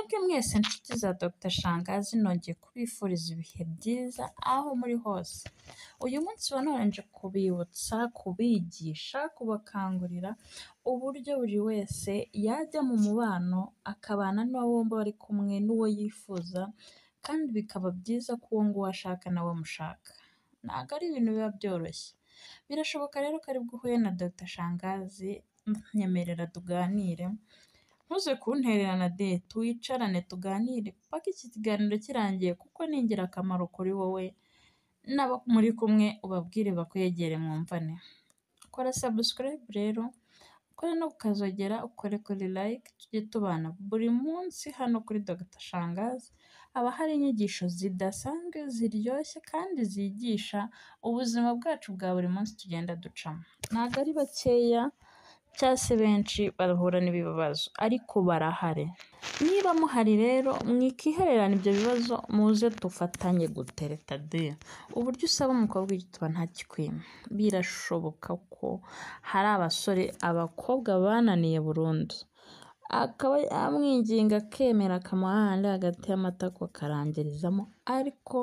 Mwebwe mwese nshuti za Dr Shangazi, nongeye kubifuriza ibihe byiza aho muri hose. Uyu munsi wa none nje kubibutsa, kubigisha, kubakangurira uburyo buri wese yajya mu mubano akabana n'uwo bombi bari kumwe n'uwo yifuza, kandi bikaba byiza ko uwo nguwo ashaka nawe amushaka. Ntabwo ari ibintu biba byoroshye. Birashoboka rero ko aribwo uhuye na Dr Shangazi, nyemerera tuganire, ntuze kuntererana de, twicarane tuganire paka iki kiganiro kirangiye kuko ni ingirakamaro kuri wowe n'abo muri kumwe, ubabwire bakwegere mwumvane. Kora subscribe rero, ukore no kukazogera, ukore kuri like, tujye tubana buri munsi hano kuri Dr Shangazi, haba hari inyigisho zidasanzwe ziryoshye kandi zigisha ubuzima bwacu bwa buri munsi tugenda ducamo. Ntabwo ari bakeya cyangwa se benshi bahura n'ibibazo ariko barahari. Niba muhari rero mwikihererana ibyo bibazo, muze dufatanye gutereta de. Uburyo usaba umukobwa igituba ntakikwime. Birashoboka ko hari abasore abakobwa bananiye burundu, akaba yamwinginga akemera akamuha hahandi hagati y'amatako akarangirizamo ariko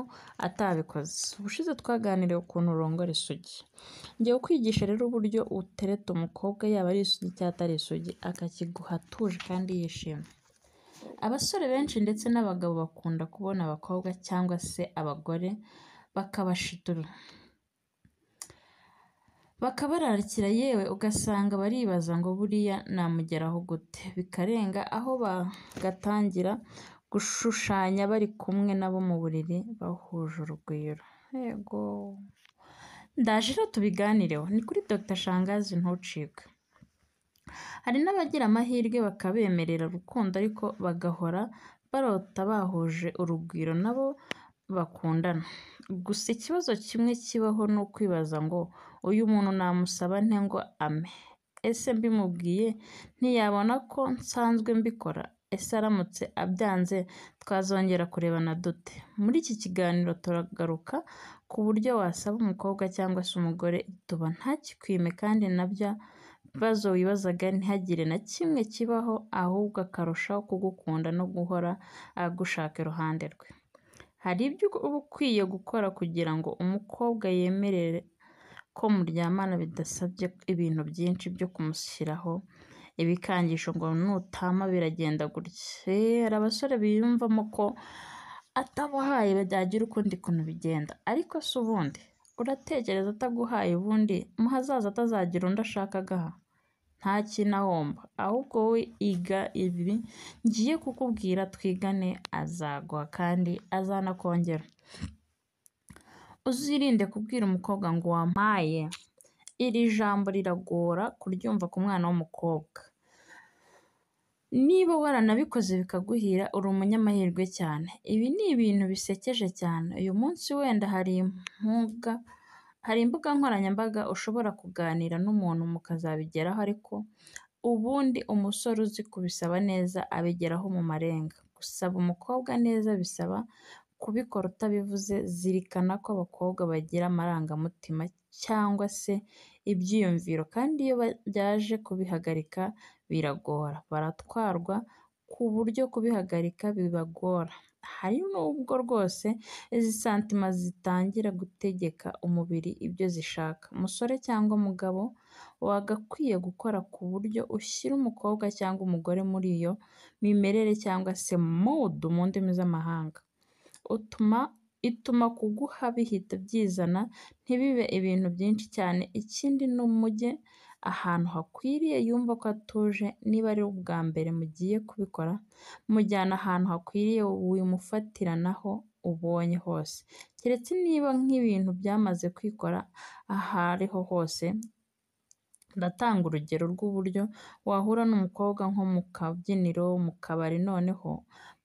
atabikoze. Ubushize twaganiriye ukuntu urongora isugi. Ngiye kukwigisha rero uburyo utereta umukobwa yaba ari isugi cyangwa atari isugi, akakiguha atuje kandi yishimye. Abasore benshi ndetse n'abagabo bakunda kubona abakobwa cyangwa se abagore bakabashitura, bakabararikira, yewe ugasanga baribaza ngo buriya namugeraho gute, bikarenga aho bagatangira gushushanya bari kumwe nabo mu buriri bahuje urugwiro. Yego, ndaje rero tubiganireho, ni kuri Dr Shangazi ntucikwe. Hari n'abagira amahirwe bakabemerera urukundo ariko bagahora barota bahuje urugwiro nabo bakundana. Gusa ikibazo kimwe kibaho ni ukwibaza ngo uyu muntu namusaba nte ngo ampe? Ese mbimubwiye ntiyabona ko nsanzwe mbikora? Ese aramutse abyanze twazongera kurebana dute? Muri iki kiganiro turagaruka ku buryo wasaba umukobwa cyangwa se umugore igituba ntakikwime kandi nabyo bibazo wibazaga ntihagire na kimwe kibaho, ahubwo akarushaho kugukunda no guhora agushaka iruhande rwe. Hari ibyo uba ukwiye gukora kugira ngo umukobwa yemerere ko muryamana bidasabye ibintu byinshi byo kumushyiraho ibikangisho ngo nutama biragenda gutya. Hari abasore biyumvamo ko atabahaye byagira ukundi kuntu bigenda, ariko se ubundi uratekereza ataguhaye ubundi mu hazaza atazagira undi ashaka agaha? Nta kintu ahomba, ahubwo wowe iga ibi ngiye kukubwira twigane, azaguha kandi azanakongera. Uzirinde kubwira umukobwa ngo wampaye. Iri jambo riragora kuryumva ku mwana w'umukobwa. Niba waranabikoze bikaguhira uri umunyamahirwe cyane. Ibi ni ibintu bisekeje cyane. Uyu munsi wenda hari imbuga nkoranyambaga ushobora kuganira n'umuntu mukazabigeraho, ariko ubundi umusore uzi kubisaba neza abigeraho mu marenga. Gusaba umukobwa neza bisaba kubikora utabivuze. Zirikana ko abakobwa bagira amarangamutima cyangwa se ibyiyumviro kandi iyo byaje kubihagarika biragora, baratwarwa ku buryo kubihagarika bibagora. Hari n'ubwo rwose izi santima zitangira gutegeka umubiri ibyo zishaka. Musore cyangwa mugabo, wagakwiye gukora ku buryo ushyira umukobwa cyangwa umugore muri iyo mimerere cyangwa se mood mu ndimi z'amahanga, ituma kuguha bihita byizana ntibibe ibintu byinshi cyane. Ikindi ni umujye ahantu hakwiriye yumva ko atuje. Niba ari ubwa mbere mugiye kubikora, mujyane ahantu hakwiriye, wimufatiranaho ubonye hose, keretse niba nk'ibintu byamaze kwikora aho ariho hose. Ndatanga urugero rw'uburyo wahura n'umukobwa nko mu kabyiniro, mu kabari, noneho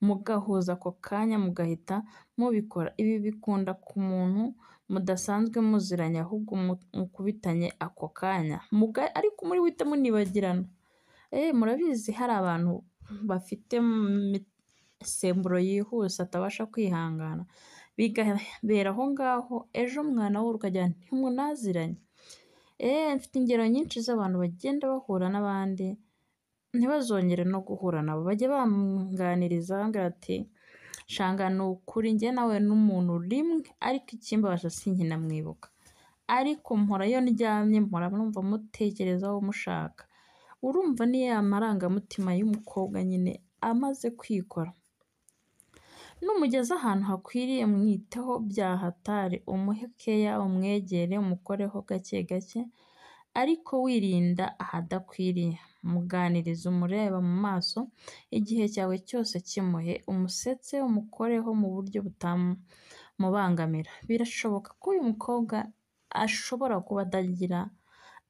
mugahuza ako kanya mugahita mubikora. Ibi bikunda ku muntu mudasanzwe muziranye ahubwo mukubitanye ako kanya, ariko muri buhite munibagirana. Murabizi hari abantu bafite imisemburo yihuse atabasha kwihangana, bigabera aho ngaho, ejo mwanahura ukagira ntimunaziranye. Mfite ingero nyinshi z'abantu bagenda bahura n'abandi ntibazongere no guhura nabo. Bajya bamwunganiriza bambwira ati shanga ni ukuri njye nawe n'umuntu rimwe, ariko ikimbabaje sinkinamwibuka, ariko mpora iyo ndyamye mpora numva mutekerezaho mushaka. Urumva ni ya marangamutima y'umukobwa nyine amaze kwikora. Numugeza ahantu hakwiriye mwiteho bya hatari, umuhe keya, umwegere, umukoreho gake gake, ariko wirinda ahadakwiriye. Muganirize umureba mu maso, igihe cyawe cyose kimuhe, umusetse, umukoreho mu buryo butamubangamira. Birashoboka ko uyu mukobwa ashobora kuba atagira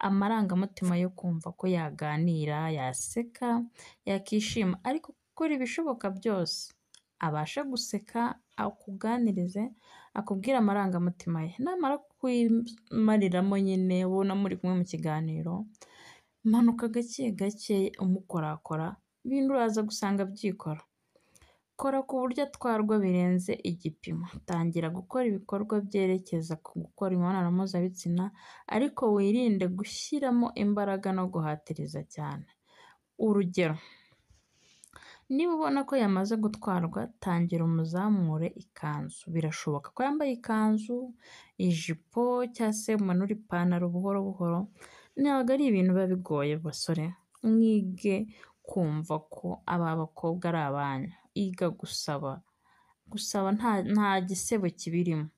amarangamutima yo kumva ko yaganira, yaseka, yakishima, ariko gukora ibishoboka byose abashe guseka, akuganirize, akubwire amarangamutima ye. Namara kuyimariramo nyine ubona muri kumwe mu kiganiro, manuka gake gake umukorakora, ibintu uraza gusanga byikora. Kora ku buryo atwarwa birenze igipimo. Tangira gukora ibikorwa byerekeza ku gukora imibonano mpuzabitsina, ariko wirinde gushyiramo imbaraga no guhatiriza cyane. Urugero, niba ubona ko yamaze gutwarwa, tangira umuzamure ikanzu. Birashoboka ko yambaye ikanzu, ijipo cyangwa se umanure ipantaro buhoro buhoro. Ntabwo ari ibintu biba bigoye basore, mwige kumva ko aba bakobwa ari abanyu. Iga gusaba, gusaba nta gisebo kibirimo.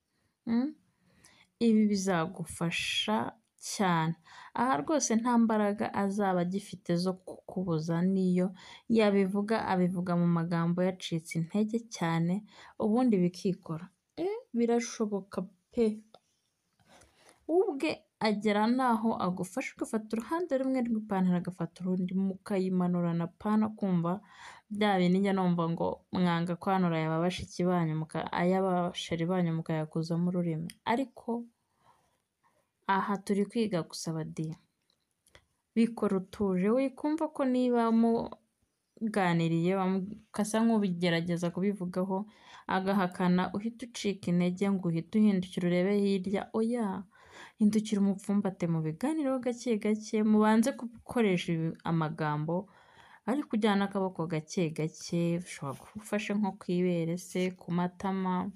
Ibi bizagufasha cyane. Aha rwose nta mbaraga azaba agifite zo kukubuza, n'iyo yabivuga abivuga mu magambo yacitse intege cyane, ubundi bikikora. Birashoboka pe! Ubwe agera n'aho agufasha ugafata uruhande rumwe rw'ipantaro agafata urundi, mukayimanurana pana kumva bya bindi njya numva ngo mwanga kwanura aya bashiki banyu, ay'abasheri banyu mukayakuzamo ururimi. Ariko aha turi kwiga gusaba di! Bikora utuje, wikumva ko niba muganiriye ugasa nk'ubigerageza kubivugaho agahakana uhita ucika intege ngo uhite uhindukira urebe hirya, oya! Hindukira umupfumbate mubiganireho gake gake, mubanze gukoresha amagambo ariko ujyana akaboko gake gake, ushobora kuba ufashe nko ku ibere se, ku matama,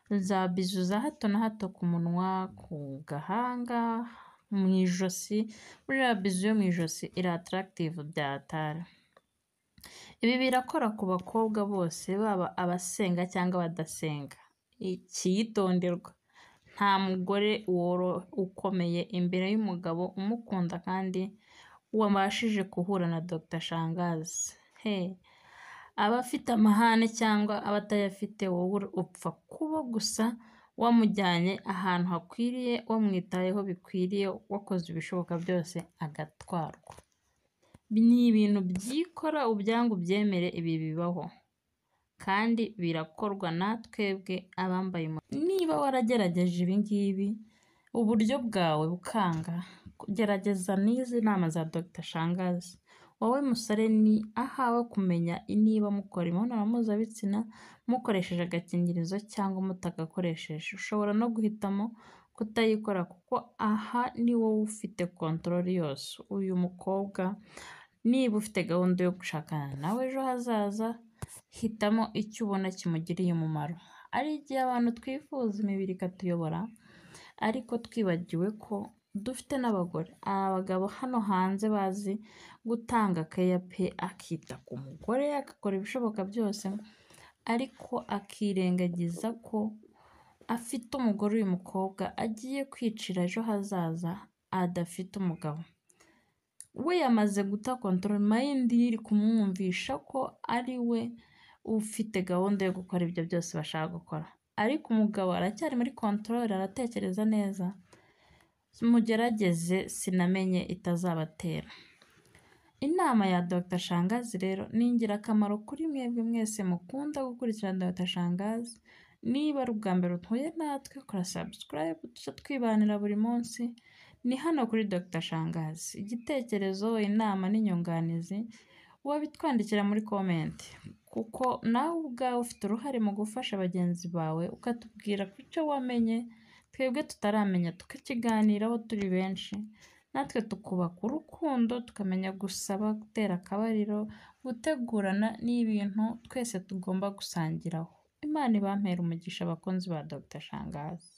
za bizu za hato na hato ku munwa, ku gahanga, mu ijosi, buriya bizu yo mu ijosi iri attractive bya hatari. Ibi birakora ku bakobwa bose, baba abasenga cyangwa abadasenga. Icyitonderwa, nta mugore ukomeye imbere y'umugabo umukunda kandi wabashije guhura na Dr Shangazi. Abafite amahane cyangwa abatayafite, wowe upfa kuba gusa wamujyanye ahantu hakwiriye, wamwitayeho bikwiriye, wakoze ibishoboka byose agatwarwa. Ni ibintu byikora, ubyange ubyemere, ibi bibaho kandi birakorwa na twebwe abambaye. Niba waragerageje ibi ngibi uburyo bwawe bukanga, gerageza n'izi nama za Dr Shangazi. Wowe musore ni ahawe kumenya niba mukora imibonano mpuzabitsina mukoresheje agakingirizo cyangwa mutagakoresheje. Ushobora no guhitamo kutayikora kuko aha ni wowe ufite control yose. Uyu mukobwa niba ufite gahunda yo gushakana nawe ejo hazaza, hitamo icyo ubona kimugiriye umumaro. Hari igihe abantu twifuza imibiri ikatuyobora, ariko twibagiwe ko dufite n'abagore. Abagabo hano hanze bazi gutanga keya pe, akita ku mugore, agakora ibishoboka byose, ariko akirengagiza ko afite umugore. Uyu mukobwa agiye kwicira ejo hazaza adafite umugabo. We yamaze guta control, mind ye iri kumwumvisha ko ari we ufite gahunda yo gukora ibyo byose bashaka gukora. Ariko umugabo aracyari muri control, aratekereza neza. Mugerageze sinamenye itazabatera. Inama ya Dr Shangazi rero ni ingirakamaro kuri mwebwe mwese mukunda gukurikirana Dr Shangazi. Niba ari ubwa mbere uhuye natwe, kora subscribe tujye twibanira buri munsi. Ni hano kuri Dr Shangazi. Igitekerezo, inama n'inyunganizi wabitwandikira muri comment, kuko nawe ubwawe ufite uruhare mu gufasha bagenzi bawe, ukatubwira ku cyo wamenye twebwe tutaramenya, tukakiganiraho turi benshi. Natwe tukubaka urukundo, tukamenya gusaba, gutera akabariro, gutegurana, ni ibintu twese tugomba gusangiraho. Imana ibampere umugisha abakunzi ba Dr Shangazi.